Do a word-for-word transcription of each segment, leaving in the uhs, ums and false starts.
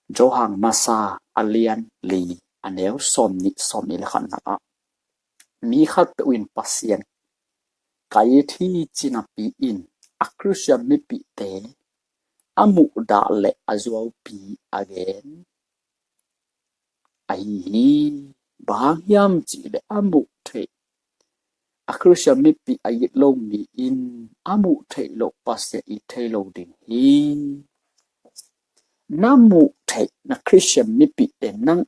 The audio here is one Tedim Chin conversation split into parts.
Johan masa a lian li, a neu sawmnih, sawmnih le khatna ah, mi khatpeuh in Pasian ka it hi ci napi in a Christian mipihte a muhdah le a zuaupi a gen ahi hi. Bang hang hiam cih leh a muh theih, a Christian mipih a it lo mi in a muh theih loh Pasian it thei lo ding hi. Na muh theih, na Christian mipihte nang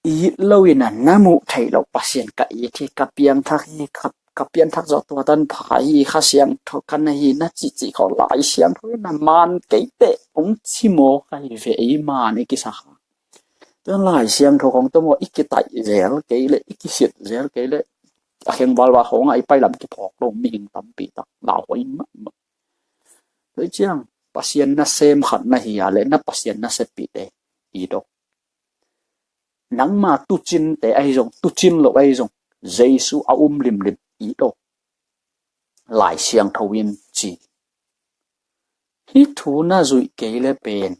it lo in a, na muh theih loh Pasian ka it hi, ka piangthak hi, ka, ka pianthak zawh tua tan pha hi, Kha Siangtho ka na hi, na cihcih khawng Lai Siangtho in a man kei teh hong ci maw ka hi ve, ei man i kisa kha. Tua Lai Siangtho khawng tawh maw i kitaih zel kei leh, i kisit zel kei leh, a kheng valva khawngah i pai lam kiphawk lo mihing tampi tak lauhuai mahmah. Tua ciang Pasian nasem khat na hi a leh na Pasian naseppihte it aw. Nangma tuucinte ahi zong, tuucin lo ahi zong, Jesu a um limlim it aw. Lai Siangtho in ci. Hih thu na zuih kei le pen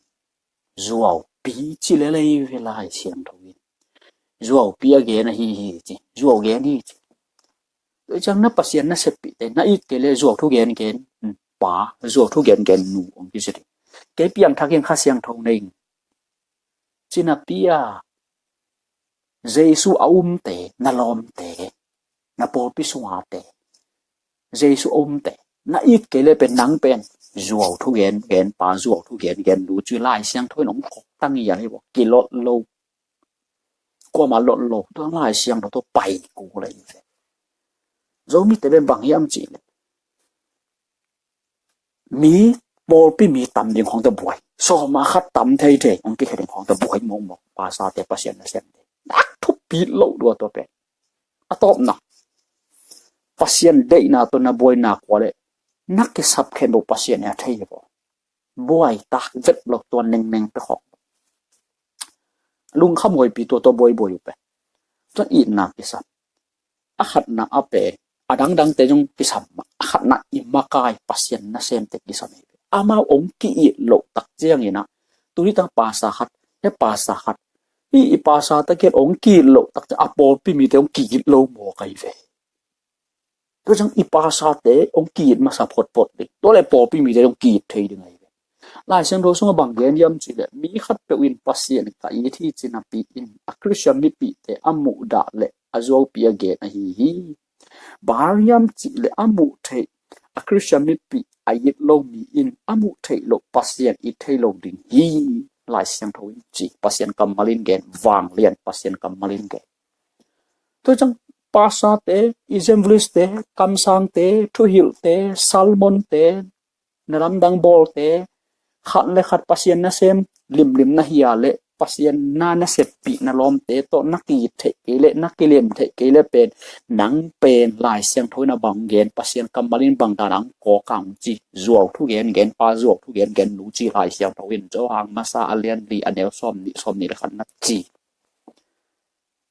zuaupi ci lel ei ve, Lai Siangtho in. Zuaupi a gen ahi hi ci. Zuau gen hi ci. Tua ciang na Pasian naseppihte na it kei le zuau thu gengen pa, zuau thu gengen nu hong kici ding. Kei piangthak ing, Kha Siangtho nei ing ci napi a, Jesu a umte, na lawmte, na pawlpi sungate, Jesu a umte na it kei le pen nang pen zuau thu gengen pa, zuau thu gengen nu ci, Lai Siangtho in hong kok tang hi a, hi bawk, kilot lo. Kuamah lot lo, tua Lai Siangtho tawh pai kul ahi ve. Zomite pen bang hiam cih leh mi, pawlpi mi tam ding khawng tawh buai. Sawma khat tam theithei hong kikhia ding khawng tawh buai mawkmawk. Pastorte, Pasian nasemte, nak thupi lo dua tua pen. A tawpna, Pasian deihna tawh na buai nak uh leh na kisap khen lo Pasian in a thei hi bawk. Buai tak vet lo, tua nengneng pek khawng. Lungkham huaipi tua, tua buaibuai uh pen. Tua itna kisam. A khatna a pen, a dangdangte zong kisam mah, a khatna i makai Pasian nasemte kisam hi. Amau hong ki-it loh tak ciangin ah, tuni tak pastor khat, he pastor khat, i, i pastorte kiang hong ki-it loh tak ciang a pawlpi mite hong ki-it lo mawk ahi ve. Tua ciang i pastorte hong ki-it masa photphot ding, tua leh pawlpi mite hong ki-it thei ding ahi ve. Lai Siangtho sungah bang gen hiam cih leh, mi khatpeuh in Pasian ka it hi ci napi in a Christian mipihte a muhdah le a zuaupi a gen ahi hi. Bang hang hiam cih leh a muh theih, a Christian mipih a it lo mi in a muh theih loh Pasian it thei lo ding hi, Lai Siangtho in ci. Pasian kammal in gen, vanglian Pasian kammal in gen. Tua ciang pastorte, evangelistte, kamsangte, thuhilhte, sermonte, na lamdang bawlte, khat le khat Pasian nasem limlim na hi a leh Pasian na, naseppih na lawmte tawh na ki-it theih kei leh, na kilem theih kei leh pen, nang pen Lai Siangtho in a bang gen, Pasian kammal in bang dan a hong kawk a hong ci, zuau thu gengen pa, zuau thu gengen nu ci, Lai Siangtho in Johan masa a lian li, a neu sawmnih, sawmnih le khatna ci.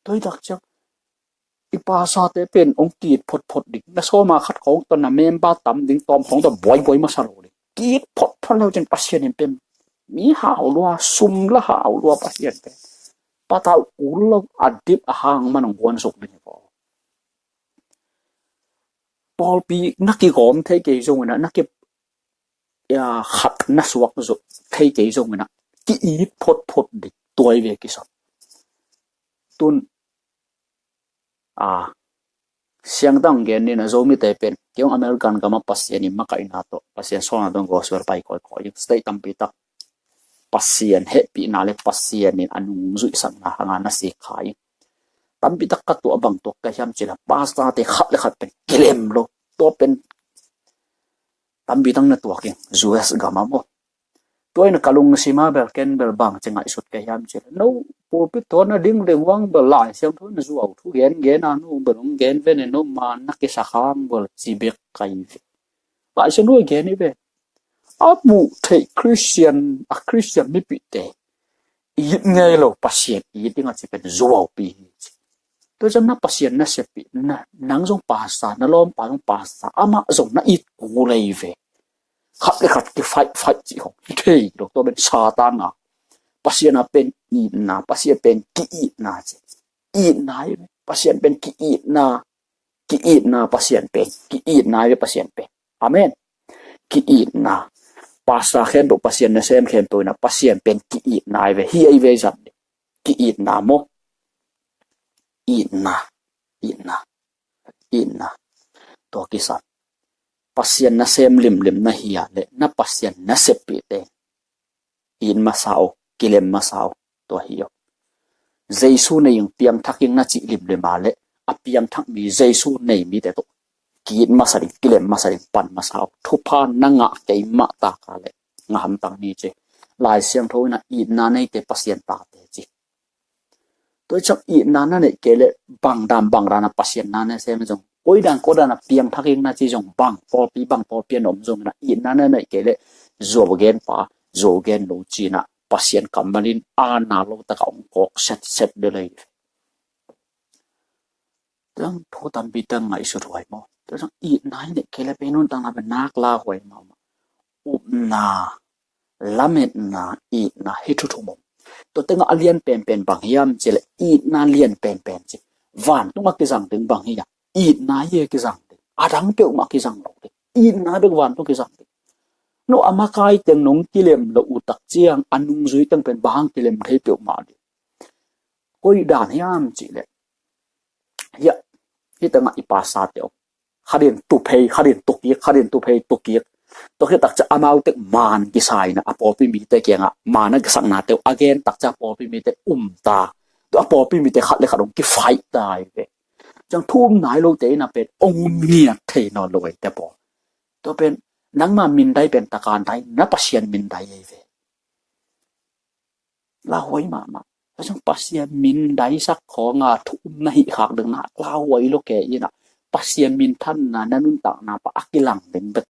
Tua hi tak ciang i pastorte pen hong ki-it photphot ding. Na sawma khat khawng tawh na member tam ding tawm khawng tawh buaibuai masa lo ding. Ki-it photphot lo ciang Pasian in pen mi hau lua, sum la hau lua Pasian pen. Patau kul lo, a dip a hang man hong guan suk ding hi ko. Pawlpi na kigawm thei kei zongin ah, na ki, a, khat na suak zo thei kei zongin ah, ki-it photphot ding, tua hi ve kisam. Tun, a, siangtang gen ni na, Zomite pen, kei hong American gam ah Pasian in makaihna tawh, Pasian sawlna tawh gospel pai kawikawi ing. State tampi tak Pasian hehpihna le Pasian in a nungzuihsakna hanga na sik kha ing. Tampi tak ka tuah bang tuak ka hiam cih leh, pastorte khat le khat pen kilem lo. Tua pen tampi tak na tuak ing, U S gam ah maw. Tua in ka lungsim ah bel, ken bel bang ci ngaihsut ka hiam cih leh, no pulpit tawh na ding leng uang bel Lai Siangtho in zuau thu gengen a, no bel hong gen ven e, no man na kisa khang bel ci bek ka hi ve. Lai Siangtho in gen hi ve. A muh theih Christian, a Christian mipihte it ngei lo Pasian it ding a ci pen zuaupi hi ci. Tua ciang na Pasian naseppih, na, nang zong pastor, na lawmpa zong pastor, amah zong na it kul hi ve. khat le khat kifaih faih cih khong thei lo. Tua pen Satan a, Pasian a pen itna, Pasian pen ki-itna ci. Itna hi ve. Pasian pen ki-itna, ki-itna, Pasian pen ki-itna hi ve, Pasian pen. Amen. Ki-itna. Pastor khempeuh, Pasian nasem khempeuh in a Pasian pen ki-itna hi ve. Hi ei ve zat. Ki-itna maw? Itna. Itna. Itna. Tua kisam. Pasian nasem limlim na hi a le, na Pasian naseppihte it masa o, kilem masa o. Tua hi o. Jesu nei ing, piangthak ing na cih limlim a le, a piangthak mi, Jesu nei mite tawh ki-it masa ding, kilem masa ding pan masa o. Thupha na ngah kei mah tak a le, ngah hamtang ni ci. Lai Siangtho in a itna neite Pasian tate ci. Tua ciang itna na neih kei le, bang dan bang dan a Pasian na nasem zong, koi dan koi dan a piangthak ing na ci zong, bang pawlpi bang pawlpi a na om zong in a, itna na neih kei le, zuau gen pa, zuau gen lo ci-in a Pasian kammal in a na lo tak a ong kawk setset de lei. Tang thu tampi tang ngaihsut huai maw? Tua ciang itna i neih kei le pen nuntakna pen nak lauhuai mahmah. Upna, lametna, itna, hih thu thum om. Tua tengah a lian penpen bang hiam cih leh itna lian penpen ci. Vantung a kizang ding bang hiam? Itna hi a kizang ding. A dang peuhmah kizang lo ding. Itna bek vantung kizang ding. No a makai teng nong kilem lo uh tak ciang a nungzui teng pen bang kilem thei peuhmah ding. Koi dan hiam cih leh, hiah, hih tengah i pastor te om. Khat in tu phei, khat in tu kik, khat in tu phei, tu kik. Tua khit tak ciang amau tek man kisa in a pawlpi mite kiangah man a kisakna te uh a gen tak ciang a pawlpi mite um ta. Tua a pawlpi mite khat le khat ong kifaih ta hi ve. Ciang thu um nai lote in a pen ong um ngiat thei nawn lo ei te pawl. Tua pen nangma mindai pen takan dai, na Pasian mindai ei ve. Lauhuai mahmah. Tua ciang Pasian mindaisak khawng a thu um na hih khak ding na lauhuai lo kei in a, Pasian minthanna na nuntakna pan a kilang ding bek